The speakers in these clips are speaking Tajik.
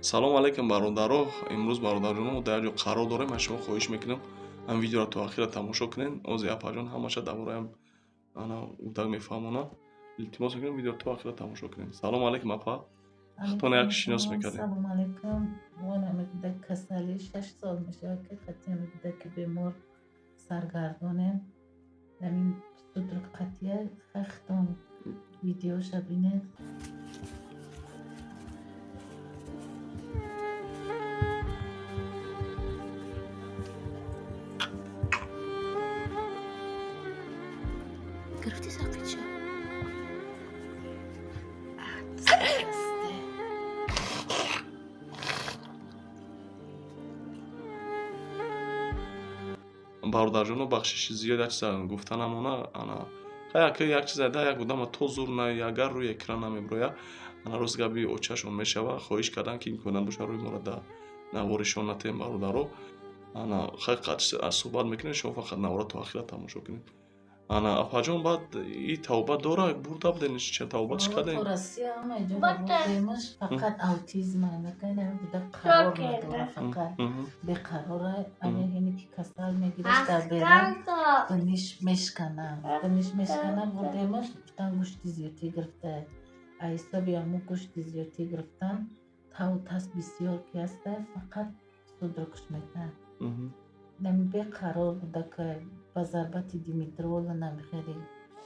Салом алейкум, бародаро. Имрӯз, бародарҷоно, мо дар як ҷо қарор дорем. Аз шумо хоҳиш мекунам, ҳам видеоро то ахира тамошо кунед. Ози апаҷон ҳамаша дар бораи ана гудак мефаҳмонад. Илтимос мекунам, видеоро то ахира тамошо кунед. Салом алейкум, апа. Худтон як шинос мекардем. Салом алейкум. Вон ами гудак касалӣ 6 сол мешавад, ки хати ами гудаки бемор саргардонем. Ҳамин судорог қатъия хахтон видеоша бинед. Гирифти сақича? Расте. Бародарҷоно, бахшиши зиёд, як чиза гуфта намона. Ана хай, як чиза да як одама то зур на, агар рӯи экран намеброя, ана рост габи очашон мешава. Хоҳиш кардан, ки имконият боша, рӯи моро да наворишон натем, бародаро. Ана хай, суҳбат мекунем, шумо фақат навора то ахира тамошо кунед. Ана, апаҷон, баъд и тавбат дора бурда буден, ча тавбатш кардем? То Россия ҳама ҷо бурдемаш, фақат аутизм накайна гудак қарор надора, фақат беқарора. Ами ҳине ки касал мегираш, дар берун биниш мешкана, биниш мешкана. Бурдемаш, гуфтан, гӯшти зиёдтӣ гирифта. А ҳисоби ҳамун гӯшти зиёдтӣ гирифтан, таву тас бисёр ки ҳаста, фақат судорогш мекунад. Нами беқарор будака, ба зарбати димедрола намехеле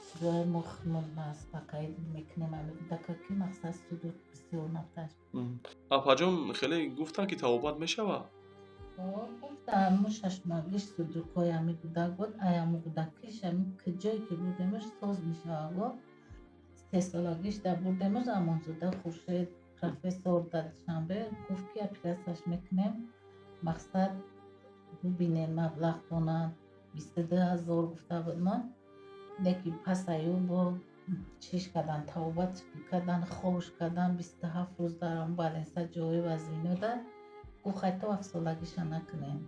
чизои мо худмон спокоить мекунем ами будака, ки мақсад судорог бисёр нафташ. Апаҷон, хеле гуфтанд, ки тавобат мешавад? Гуфтам, ҳамун шашмоҳагиш судорогҳои ҳами гудак буд. Ай ҳамун гудакиш ҳами ҷое ки бурдемаш, соз мешавад. 3 солагиш да бурдемаш, Амонзода Хуршед, профессор дар Душанбе, гуфт, ки оператсияш мекунем. Мақсад бубинем маблағ донад, 22 000 гуфта буд ман. Лекин пас аю бо чиш кардан, тавбат кардан, ховш кардан, 27 рӯз дар ҳамун больница ҷои вазинода. Гуфт, хай, то ҳафтсолагиша накунем,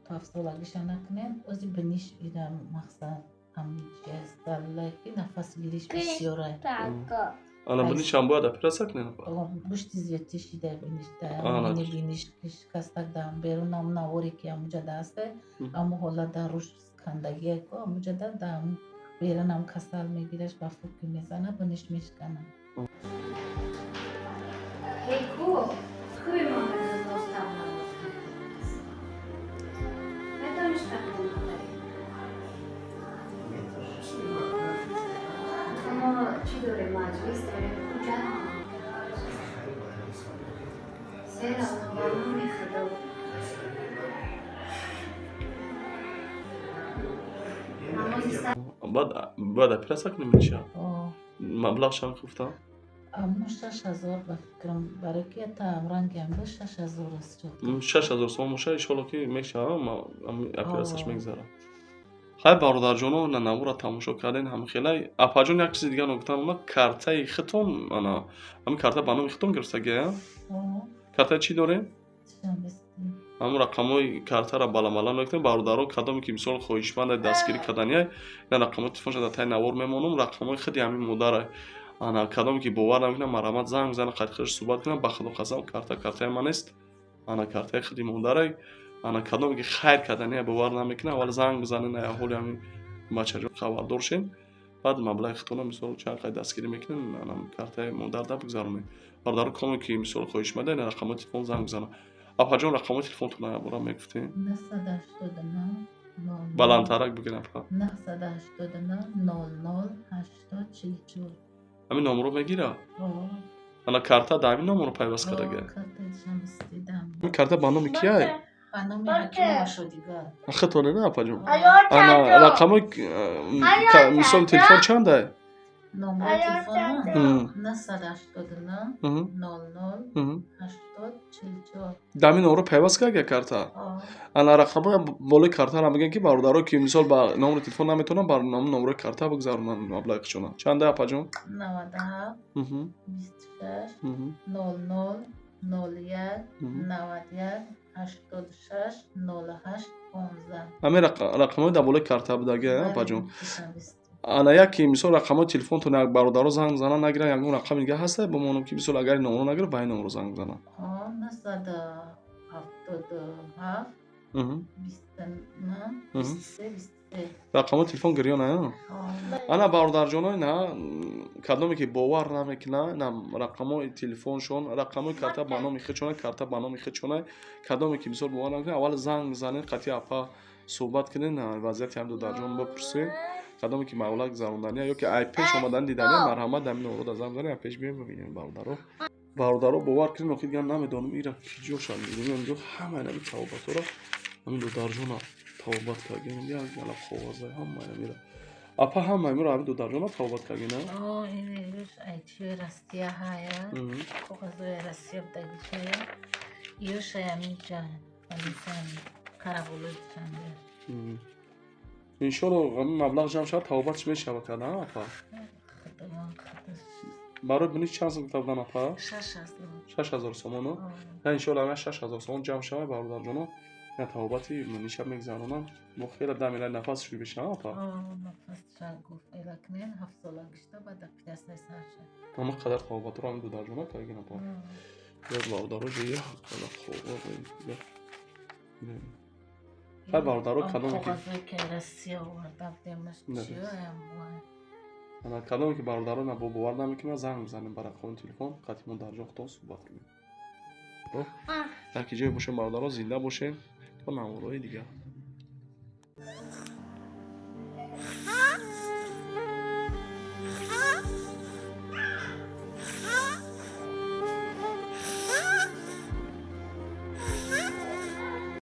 то ҳафтсолагиша накунем. Ози биниш ира мақсад далелае, ки нафасгириш бисёра. Ана, бинишам бояд оператсия кунем? Гӯшти зиёдтӣ шида бинишда, биниш шикастак дар берун. Ҳамун наворе ки ҳамуҷада ҳаста, ҳамун ҳолат дар руш кандагие ку ҳамуҷада дар берун ҳам касал мегираш, ба фуки мезана, биниш мешкана. Ҳей, ку хуби мо ҳанӯз достам намоз кардааст. Метавониш қақидан нахарӣ? Мо чӣ дорем? Маҷлис дорем, ҳуҷҷат. Сера, ба номи Худо. Намози Баъд бояд оператсия кунем биниша? Маблағ чанд гуфтам? Аммо 6000, ба фикрам, барои ки ранги ам 6000 аст. 6000 сомон боша, иншолло, ки мешава, оператсияш мегзарад. Хай, бародарҷоно, на навора тамошо карден ҳамхелай. Апаҷон, як чизи дигар ногуфтан омад: картаи хитон, ана ҳамин карта ба номи хитон гирифтагия? Картаи чӣ дорем? Ҳамун рақамҳои картаро баламала мекунем, бародаро. Кадоме ки мисол хоҳишманда дастгирӣ кардания, ина рақамҳои телефонша дар таи навор мемонам, рақамҳои худи ҳамин модарай. Ана, кадоме ки бовар намекунам, марҳамат, занг бизанад, қайди худаш суҳбат кунам. Ба Худо қасам, карта картаи ман нест, ана картаи худи модарай. Ана, кадоме ки хайр кардания бовар намекунад, аввал занг бизанед, ҳоли ҳамин бачаҷон хабардор шен, баъд маблағи худтонро мисол чанд қайд дастгирӣ мекунед, ана картаи модарда бигзаронед. Бародаро, коме ки мисол хоҳишманда, ина рақамҳои телефон занг бизанад. Апаҷон, рақамҳои телефонтон якбора мегуфтед? Баландтарак бигирам. 989 00 80 44. Ҳамин номро мегирад? Ана, карта дар ҳамин номро пайваст кардага? Ин карта ба номи кияй? Ба номи Ҳакимова Шодигар. Хитоне на, апаҷон? Ана, рақамҳои мисол телефон чандай? Номери телефонмон 989 00 80 44. Дар ҳамин номро пайваст кард карта? Ана, рақамҳои болои картаро мегӯем, ки бародаро, ки мисол ба номери телефон наметавонанд, бар номерои карта бигзаронанд маблағи худшона. Чанда, апаҷон? 97 26 00 01 91 86 08 15. Ҳамин рақамҳои дар болои карта будаги, апаҷон? Ана, яке мисол рақамҳои телефонтон, як бародаро занг зананд, нагиранд, ягон рақами дига ҳаста бо монам, ки мисол агар ин номро нагирад, ба ин номро занг бизананд? 977 29 23 23. Рақамҳои телефон гирён ая? Ана, бародарҷоно, на кадоме ки бовар намекуна, на рақамҳои телефоншон, рақамҳои карта ба номи худшона, карта ба номи худшона. Кадоме ки бисёр бовар намекуна, аввал занг занед, қатъи апа суҳбат кунед, вазъияти ҳам додарҷон бипурсед. Кадоме ки маблағ гузарондания ё ки ай пеш омадан дидания, марҳамат, дар ин орода занг занед, ай пеш биёем, бибинем. Бародаро, бовар кунед, охир дигар намедонам ира киҷоша мебинем. Инҷо ҳамаи наби тавобатҳоро ҳамин додарҷона тавобат кардем. Як гала коғаза ҳамаи намира, апа, ҳамаи миро ҳамин додарҷона тавобат кардем. О, ин ай чи Россия ҳая, коғазои Россия будагишая, ёшая миҷа полисиян караболои Душанбе. Иншолло, ҳамин маблағ ҷамъ шавад, тавобатш мешавад карда, апа? Худованд худаш. Барои буниш чанд сум гуфта будан, апа? 6000. 6000 сомону. На, иншолло, ҳамин 6000 сомон ҷамъ шавад, бародарҷоно, на тавобати муниша мегзаронам. Мо хеле дам ила нафас шуд бешава, апа. Нафасша гуфт, элакнен ҳафтсолагишта баъд апилясай сарша. Ҳама қадар тавобатро ҳамин додарҷона кардагин, апа. Ёд, бародаро, ҷоя қадар коғаз. Хай, бародаро, кадоме ки коғазое ки Россия оварда будемаш чиёям. Ана, кадоме ки бародаро на бо бовар намекунад, занг бизанем ба рақами телефон, қатъи мо дар ҷо худтон суҳбат кунем. Дар ки ҷое бошем, бародаро, зинда бошем то наворҳои дигар.